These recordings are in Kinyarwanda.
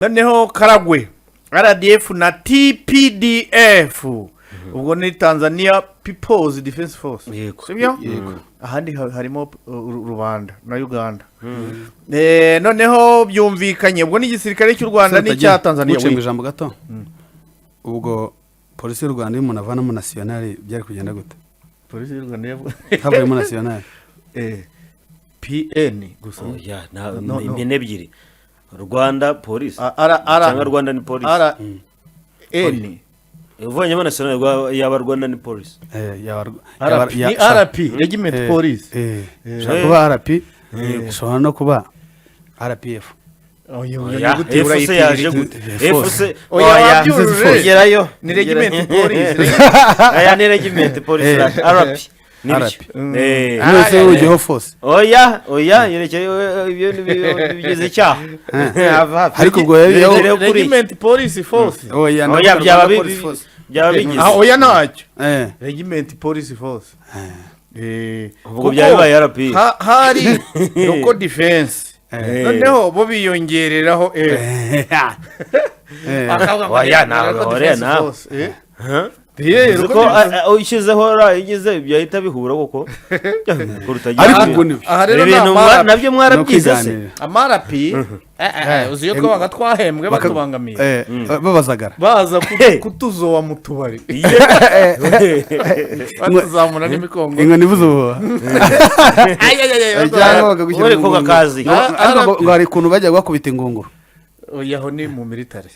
Noneho Karagwe, RDF na TPDF, ubwo ni Tanzania People's Defense Force. Yego. Sibyo? Ahandi harimo rubanda na Uganda. Noneho byumvikanye, ubwo ni igisirikare cy'u Rwanda n'icya Tanzania. Muciye mu ijambo gato, ubwo polisi y'u Rwanda iyo umuntu avanamo nationale byari kugenda gute? Polisi y'u Rwanda Havuyemo nationale. PN gusa. Oya, No, no. Impine ebyiri, Rwanda Polisi R R cyangwa Rwanda ni Polisi. R N. Uvanyemo nationale yaba Rwanda ni Polisi. Yaba RP. Ni RP, Regiment Police. Ishobora kuba RP, ishobora no kuba RPF. Oya, Oya, nyuguti F se urayitirira yaje iki? gute? F. F se Oya, oya, wabyujuje. Gerayo. Ni Regiment Police. Aya ni Regiment Police. RP nibyo. RP. Ah, Mwese ugiyeho force. Oya, oya, yerekeye ibyo bigize icyaha. Ariko ubwo Yerekeyeho kuri Regiment Police Force. Oya, Oya, ndavuga byaba Rwanda Police Force. byaba bigize Ah, oya, ntacyo. Regiment Police Force. Ubwo Kuko byaba bibaye RP. Hari Local Defense. Noneho bo biyongereraho Bakavuga ngo Oya, ni ntabwo Local bahuriye Defense nawe. Force. Yeah, Uzi Local ko Defense- ushyizeho ra igize byahita bihura koko kuruta. Ariko ubwo ni Aha rero ni ibintu amarapi. nabyo mwarabyize se? Kwiganirira. Amarapi, uzi iyo twabaga twahembwe batubangamiye, babazagara. Baza kutuzoba mu tubari, batuzamura n'imikongo. Inkoni ivuze ubuhuha. Ay, ay, ay, ay, Cyangwa bakagushyira Uri mu koga ngunguru. kazi. Ariko ngo hari ukuntu bajya bakubita ingunguru. Oya, aho ni mu military.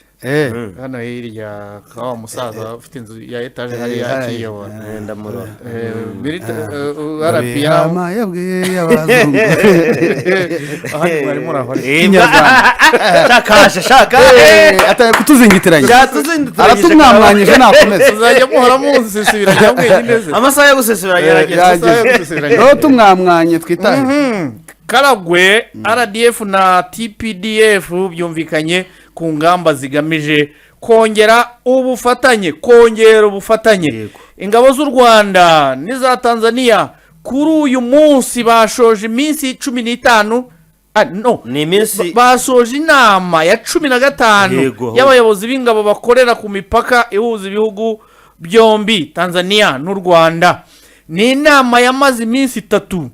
Hano hirya ka wa musaza ufite inzu ya etaje hariya akiyobora. Ndamurora. RP yaraho. Bihama yabwiye abazungu. Ahandi mwari muraho ariko. Ikinyarwanda. Shakasha shaka. Atangiye kutuzingitiranya. Cyatuzinduturanyije. Aratumwamwanyije, nakomeza. Tuzajya muhora munzisibiranya mwenyine se. Amasaha yo gusesura yarageze. Amasaha yo gusesura. Rero tumwamwanye twitahe. Karagwe, RDF na TPDF byumvikanye ku ngamba zigamije kongera ubufatanye, kongera ubufatanye. Ingabo z'u Rwanda n'iza Tanzania kuri uyu munsi bashoje iminsi 15, no. Ni iminsi Basoje inama ya 15 y'abayobozi b'ingabo bakorera ku mipaka ihuza ibihugu byombi, Tanzania n'u Rwanda. Ni inama yamaze iminsi 3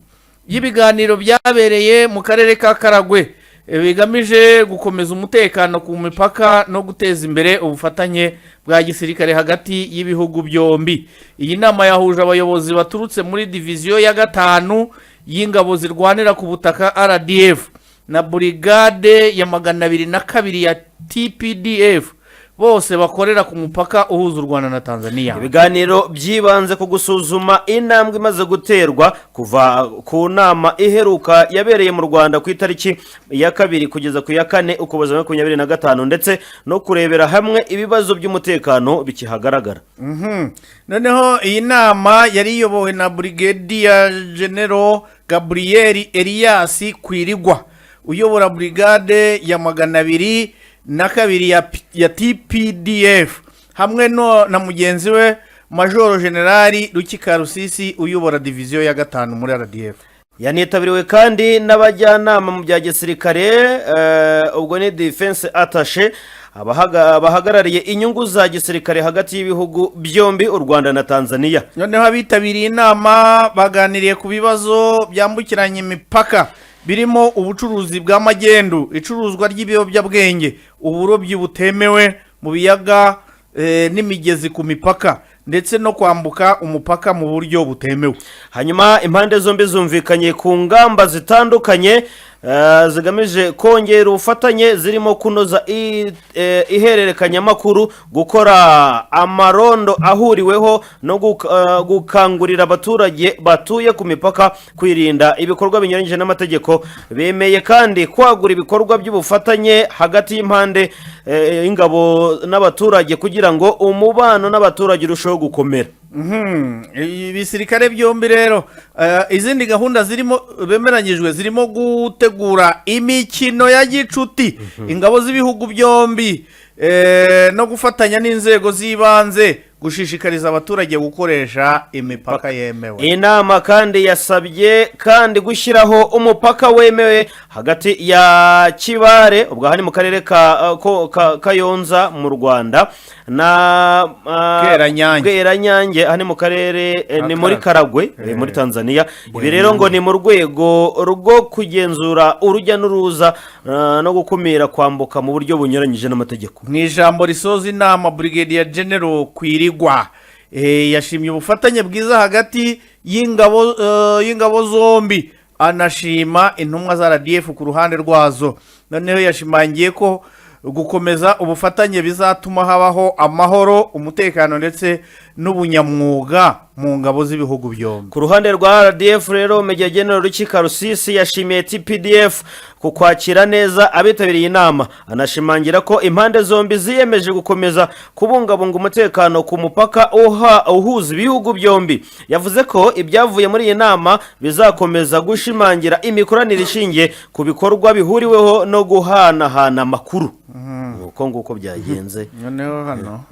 y'ibiganiro byabereye mu karere ka Karagwe, bigamije gukomeza umutekano ku mipaka no guteza imbere ubufatanye bwa gisirikare hagati y'ibihugu byombi. Iyi nama yahuje abayobozi baturutse muri diviziyo ya gatanu y'ingabo zirwanira ku butaka RDF na burigade ya 202 ya TPDF, bose bakorera ku mupaka uhuza u Rwanda na Tanzania. Ibiganiro byibanze ku gusuzuma intambwe imaze guterwa kuva ku nama iheruka yabereye mu Rwanda ku itariki ya 2 kugeza ku ya 4 Ukuboza 2025, ndetse no kurebera hamwe ibibazo by'umutekano bikihagaragara. Noneho iyi nama yari iyobowe na Brigadier General Gabriel Elias Kwirigwa, uyobora burigade ya 202 ya TPDF, hamwe no na mugenzi we Majoro Generali Rukika Rusisi, uyobora diviziyo ya gatanu muri RDF. Yanitabiriwe kandi n'abajyanama mu bya gisirikare, ubwo ni defense attaché, bahagarariye inyungu za gisirikare hagati y'ibihugu byombi, u Rwanda na Tanzania. Noneho abitabiriye inama baganiriye ku bibazo byambukiranya imipaka, birimo ubucuruzi bwa magendu, icuruzwa ry'ibiyobyabwenge, uburobyi butemewe mu biyaga n'imigezi ku mipaka, ndetse no kwambuka umupaka mu buryo butemewe. Hanyuma impande zombi zumvikanye ku ngamba zitandukanye zigamije kongera ubufatanye, zirimo kunoza ihererekanyamakuru, gukora amarondo ahuriweho, no gukangurira abaturage batuye ku mipaka kwirinda ibikorwa binyuranyije n'amategeko. Bemeye kandi kwagura ibikorwa by'ubufatanye hagati y'impande y'ingabo n'abaturage kugira ngo umubano n'abaturage urusheho gukomera. Ibisirikare byombi rero, izindi gahunda zirimo bemeranyijwe zirimo gutegura imikino ya gicuti ingabo z'ibihugu byombi, no gufatanya n'inzego z'ibanze. Gushishikariza abaturage gukoresha imipaka yemewe. Inama kandi yasabye kandi gushyiraho umupaka wemewe hagati ya Kibare, ubwo aha ni mu karere ka Kayonza mu Rwanda, na Bweranyange. Bweranyange, aha ni mu karere ni muri Karagwe. Karagwe, muri Tanzania. Ibi rero ngo ni mu rwego rwo kugenzura urujya n'uruza no gukumira kwambuka mu buryo bunyuranyije n'amategeko. Mu ijambo risoza inama, Brigadier General Kwirigwa yashimye ubufatanye bwiza hagati y'ingabo zombi, anashima intumwa za RDF ku ruhande rwazo. Noneho yashimangiye ko gukomeza ubufatanye bizatuma habaho amahoro, umutekano ndetse n'ubunyamwuga mu ngabo z'ibihugu byombi. Ku ruhande rwa RDF rero, Major General Ruki Karusisi yashimiye TPDF ku kwakira neza abitabiriye inama, anashimangira ko impande zombi ziyemeje gukomeza kubungabunga umutekano ku mupaka uhuza ibihugu byombi. Yavuze ko ibyavuye muri iyi nama bizakomeza gushimangira imikoranire ishingiye ku bikorwa bihuriweho no guhanahana amakuru. Uko nguko byagenze. Noneho hano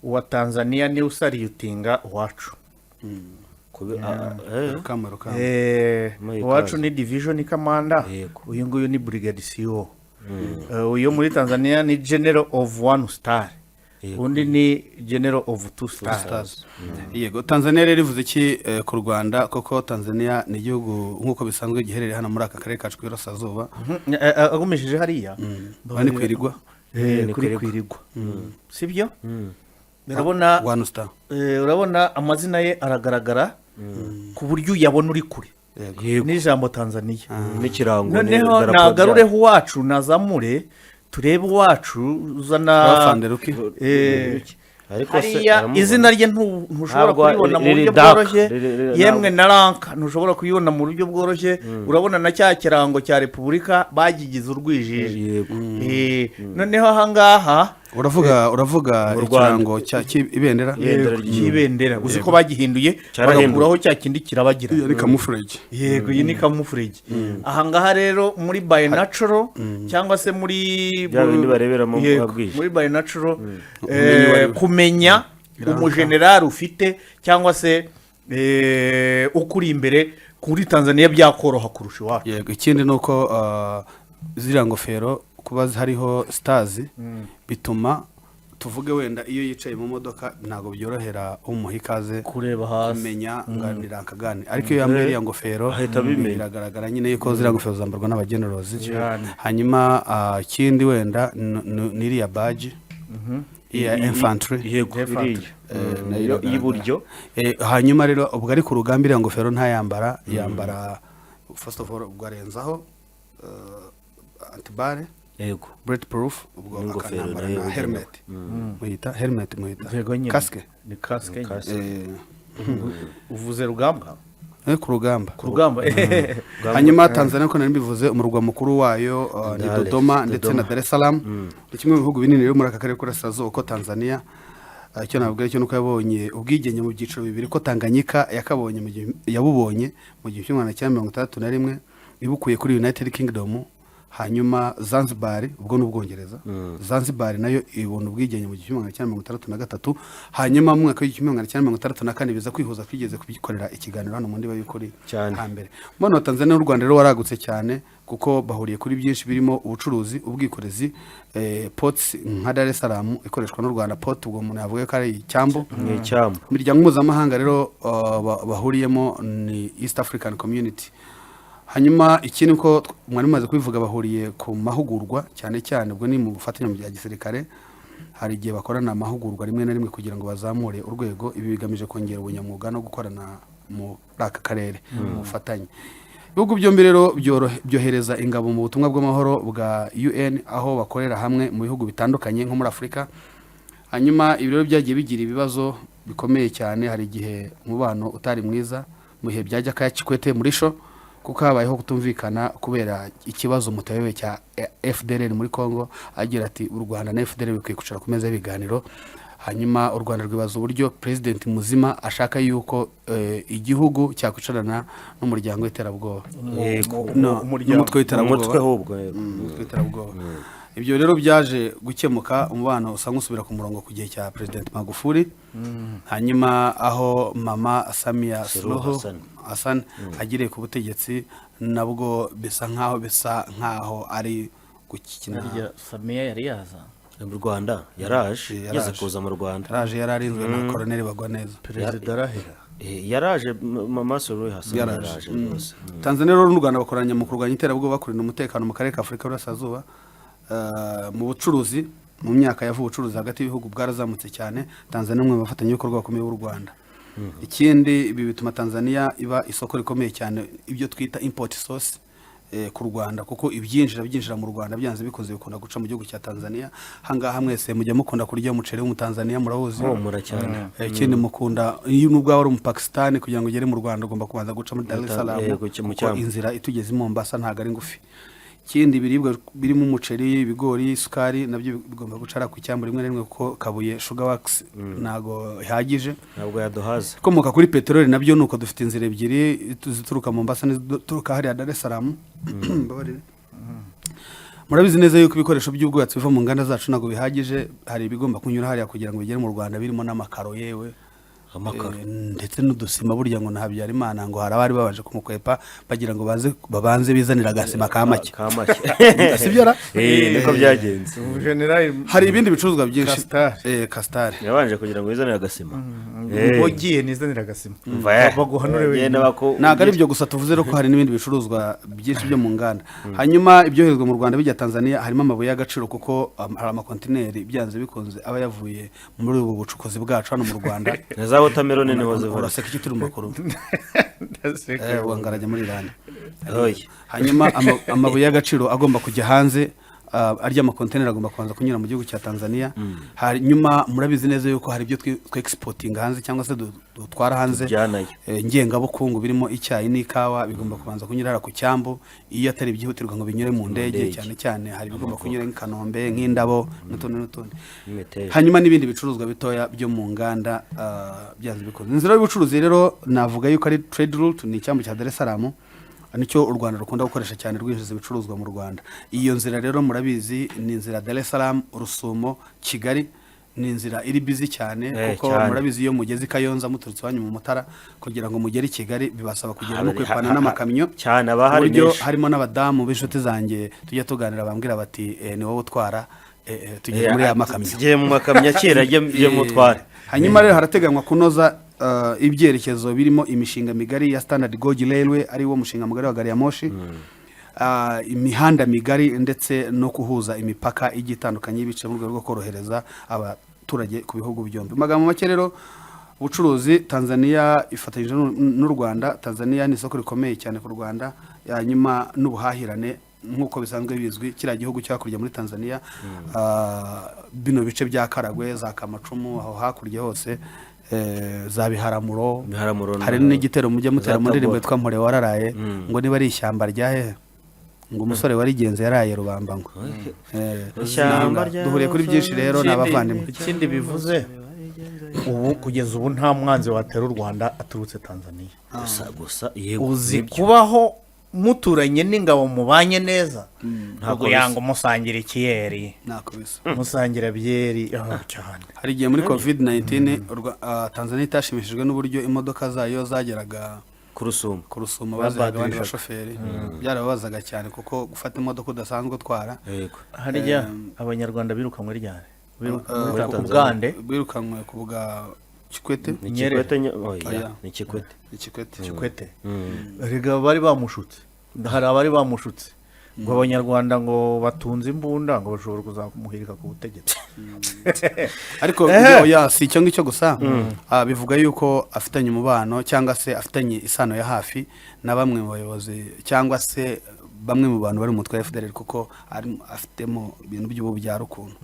uwa Tanzania niwe usalutinga uwacu. Rukamba, Rukamba. Muri Uwacu ikaze. ni division commander. Uyu nguyu ni brigade CO. Uyu muri Tanzania ni general of one star, undi ni general of two stars. Stars. Yego, Tanzania rero ivuze iki ku Rwanda? Koko Tanzania ni igihugu nk'uko bisanzwe giherereye hano muri aka karere kacu k'iburasirazuba. Agumishije hariya. Aha ni Kwirigwa. Ni Kuri Kwirigwa. Kwirigwa, sibyo? Urabona One star. Urabona amazina ye aragaragara ku buryo uyabona uri kure. Yego. N'ijambo Tanzania N'ikirango noneho n'idarapo. Nagarureho uwacu, nazamure turebe uwacu uzana. Afande Ruki. Ariko se Hariya aramubona. izina rye ntushobora Ntabwo kuribona mu riri buryo dark. bworoshye. Yemwe Ntabwo. na rank ntushobora kuyibona mu buryo bworoshye. Urabona na cya kirango cya repubulika bagigize urwijiji. Noneho ahangaha Uravuga Mu Rwanda. ikirango cya ibendera. Ibendera ry'igihugu. Cy'ibendera, uzi ko bagihinduye? Cyarahinduwe. Bagakuraho cya kindi kirabagira. Iyo ni camouflage. Yego, iyi ni camouflage. Ahangaha rero muri binocular cyangwa se muri Bya bindi bareberamo. Yego, buba bwije. muri binocular Umenye uwo ari we. kumenya umujenerali ufite cyangwa se ukuri imbere kuri Tanzania byakoroha kurusha iwacu. Yego, ikindi ni uko ziriya ngofero kuba hariho stars bituma, tuvuge wenda iyo yicaye mu modoka, ntabwo byorohera umuha ikaze kureba hasi. kumenya ngo ni rank gani, ariko iyo yambaye iriya ngofero Ahita abimenya. biragaragara nyine yuko ziriya ngofero zambarwa n'abagenerozi. Cyane. Hanyuma ikindi wenda ni iriya badge iya infantry. Yego. Infantry. Iriya. Nayo Iyo iragaragara. y'iburyo. Hanyuma rero ubwo ari ku rugamba iriya ngofero ntayambara, yambara first of all ubwo arenzaho anti-balle, bullet proof, ubwo N'ingofero akanambara nayo na yabugenewe. helmet, muyita helmet, muyita Yego nyine. casque. Ni casque nyine. Casque. Uvuze rugamba. Ku rugamba. Ku rugamba. Hanyuma Tanzania, ko nari mbivuze, umurwa mukuru wayo ni Dodoma ndetse na Dodoma. Dar es Salaam. Ni kimwe mu bihugu binini rero muri aka karere k'Uburasirazuba, ko Tanzania icyo nababwira cyo nuko yabonye ubwigenge mu byiciro bibiri, ko Tanganyika yakabonye mu gihe yabubonye mu 1961 ibukuye kuri United Kingdom. Hanyuma Zanzibar, ubwo ni Ubwongereza, Zanzibar nayo ibona ubwigenge mu 1963, hanyuma mu mwaka w'1964 biza kwihuza. Twigeze kubikorera ikiganiro hano mu Ndiba y'Ukuri Cyane. hambere. Umubano wa Tanzania n'u Rwanda rero waragutse cyane, kuko bahuriye kuri byinshi birimo ubucuruzi, ubwikorezi, ports nka Dar es Salaam ikoreshwa n'u Rwanda. Port ubwo umuntu yavuga ko ari icyambu. Ni icyambu. Imiryango mpuzamahanga rero bahuriyemo ni East African Community. Hanyuma ikindi ko mwari mumaze kubivuga, bahuriye ku mahugurwa cyane cyane, ubwo ni mu bufatanye mu bya gisirikare. Hari igihe bakorana amahugurwa rimwe na rimwe kugira ngo bazamure urwego. Ibi bigamije kongera ubunyamwuga no gukorana muri aka karere mu bufatanye. Ibihugu byombi rero byohereza ingabo mu butumwa bw'amahoro bwa UN, aho bakorera hamwe mu bihugu bitandukanye nko muri Afurika. Hanyuma ibi rero byagiye bigira ibibazo bikomeye cyane. Hari igihe umubano utari mwiza mu bihe bya Jakaya Kikwete muri sho, kuko habayeho kutumvikana kubera ikibazo mutayobewe cya FDLR muri Congo, agira ati u Rwanda na FDLR bikwiye kwicara ku meza y'ibiganiro. Hanyuma u Rwanda rwibaza uburyo president muzima ashaka yuko igihugu cyakwicarana n'umuryango w'iterabwoba. Yego. No, Umuryango. n'umutwe w'iterabwoba. Umutwe ahubwo, yego. Umutwe w'iterabwoba. Ibyo rero byaje gukemuka, umubano usa nk'usubira ku murongo ku gihe cya President Magufuli. Hanyuma aho Mama Samia Suluhu Suluhu Hassan. Hassan agiriye ku butegetsi, nabwo bisa nkaho ari gukina. Harya Samiya yari yaza? Mu Rwanda yaraje. Yaraje. Yageze kuza mu Rwanda. Yaraje, yari arinzwe na Colonel Bagwaneza. Perezida arahira. Yaraje, Mama Suluhu Hassan Yaraje. yaraje rwose. Tanzania rero n'u Rwanda bakoranya mu kurwanya iterabwoba, kurinda umutekano mu karere ka Afurika y'Uburasirazuba. Mu bucuruzi, mu myaka ya vuba ubucuruzi hagati y'ibihugu bwarazamutse cyane. Tanzania ni umwe mu bafatanyabikorwa bakomeye b'u Rwanda. Ikindi, ibi bituma Tanzania iba isoko rikomeye cyane, ibyo twita import source ku Rwanda, kuko ibyinjira byinjira mu Rwanda byanze bikunze bikunda guca mu gihugu cya Tanzania. Hangaha mwese mujya mukunda kurya umuceri w'Umutanzania, murawuzi. Humura cyane. Ikindi mukunda, iyo nubwo waba uri Umupakisitani, kugira ngo ugere mu Rwanda ugomba kubanza guca muri Dar es Salaam, Yego, mu kuko cyambu. inzira itugeze i Mombasa ntabwo ari ngufi. Ikindi, ibiribwa birimo umuceri, ibigori, isukari nabyo bigomba gucara ku cyambu rimwe na rimwe, kuko Kabuye Sugar Works ntabwo ihagije. Ntabwo yaduhaza. Ikomoka kuri peteroli nabyo ni uko, dufite inzira ebyiri zituruka Mombasa n'izituruka hariya Dar es Salaam. Mbabarire. Murabizi neza yuko ibikoresho by'ubwubatsi biva mu nganda zacu ntabwo bihagije, hari ibigomba kunyura hariya kugira ngo bigere mu Rwanda, birimo n'amakaro yewe. Amakaro. Ndetse n'udusima. Burya ngo na Habyarimana ngo hari abari babanje kumukwepa bagira ngo baze babanze bizanire agasima ka make. Ka make. Sibyo ra? Niko byagenze. Generali. Hari ibindi bicuruzwa byinshi. Castar. Castar. Yabanje kugira ngo yizanire agasima. Ugiye nizanira agasima. Umva, eh. Baguhanure Genda wenyine. Ntabwo ari ibyo gusa tuvuze rero, ko hari n'ibindi bicuruzwa byinshi byo mu nganda. Hanyuma ibyoherezwa mu Rwanda bijya Tanzania harimo amabuye y'agaciro, kuko hari amakontineri byanze bikunze aba yavuye muri ubu bucukuzi bwacu hano mu Rwanda. Na za watermelon niho ziva. Uraseka icyo turi mu makuru? Ndaseka. Ubu ngarajya muri Irani. Oya. Hanyuma amabuye y'agaciro agomba kujya hanze, arya amakontineri agomba kubanza kunyura mu gihugu cya Tanzania. Hanyuma murabizi neza yuko hari ibyo twe-exportinga hanze cyangwa se dutwara hanze Tujyanayo. Ngengabukungu birimo icyayi n'ikawa, bigomba kubanza kunyura hariya ku cyambu iyo atari ibyihutirwa ngo binyure mu ndege. Ndege. Cyane cyane hari ibigomba kunyura nk'i Kanombe, nk'indabo n'utundi n'utundi. N'imiteja. Hanyuma n'ibindi bicuruzwa bitoya byo mu nganda, byanze bikunze. Inzira y'ubucuruzi rero navuga yuko ari trade route, ni icyambu cya Dar es Salaam, nicyo u Rwanda rukunda gukoresha cyane rwinjiza ibicuruzwa mu Rwanda. Iyo nzira rero murabizi, ni inzira Dar es Salaam, Rusumo, Kigali, ni inzira iri busy cyane, kuko cyane. murabizi iyo mugeze i Kayonza muturutse iwanyu mu Mutara, kugira ngo mugere i Kigali bibasaba kugera no kwepana n'amakamyo, Cyane, aba hari ku buryo menshi. harimo n'abadamu b'inshuti zanjye tujya tuganira bambwira bati: "Ni wowe utwara, tugeze muri ya makamyo." Tugiye mu makamyo akira, ajye mutware. Hanyuma rero harateganywa kunoza ibyerekezo birimo imishinga migari ya Standard Gauge Railway, ari wo mushinga mugari wa gari ya moshi, imihanda migari, ndetse no kuhuza imipaka igiye itandukanye y'ibice mu rwego rwo korohereza abaturage ku bihugu byombi. Mu magambo make rero, ubucuruzi Tanzania ifatanyije n'u Rwanda, Tanzania ni isoko rikomeye cyane ku Rwanda. Hanyuma n'ubuhahirane, nk'uko bisanzwe bizwi, kiriya gihugu cyo hakurya muri Tanzania, bino bice bya Karagwe, za Kamacumu, aho hakurya hose, za Biharamuro. Biharamuro Hari n'igitero mujya mutera za mu ndirimbo Tabora. yitwa Mpore Wararaye, ngo niba ari ishyamba rya hehe, ngo umusore warigenze yaraye rubamba ngo Ishyamba rya duhuriye kuri byinshi rero, ni abavandimwe. Ikindi bivuze, ubu kugeza ubu nta mwanzi watera u Rwanda aturutse Tanzania. Gusa gusa, yego. Uzi Nibyo. kubaho muturanye n'ingabo mubanye neza, Ntabwo ntabwo yanga umusangira ikiyeri, Ntako bisa. Musangira byeri, cyane. Hari igihe muri COVID 19 Tanzania itashimishijwe n'uburyo imodoka zayo zageraga ku Rusumo. ku Rusumo, bazihaga abandi Babadirishaga. bashoferi. Byarababazaga cyane, kuko gufata imodoka udasanzwe utwara. Harya Abanyarwanda birukanwe ryari? Muri ku Tanzania. Bugande. Birukanwe ku bwa Kikwete. Ni Nyerere. Kikwete oya, Oya. ni Kikwete. Ni Kikwete. Kikwete erega bari bamushutse, hari abari bamushutse ngo Abanyarwanda ngo batunze imbunda, ngo bashobora kuzamuhirika ku butegetsi. Ariko oya, si icyo ngicyo gusa. Bivuga yuko afitanye umubano cyangwa se afitanye isano ya hafi na bamwe mu bayobozi cyangwa se bamwe mu bantu bari mu mutwe wa FDLR, kuko afitemo ibintu by'ububyara ukuntu.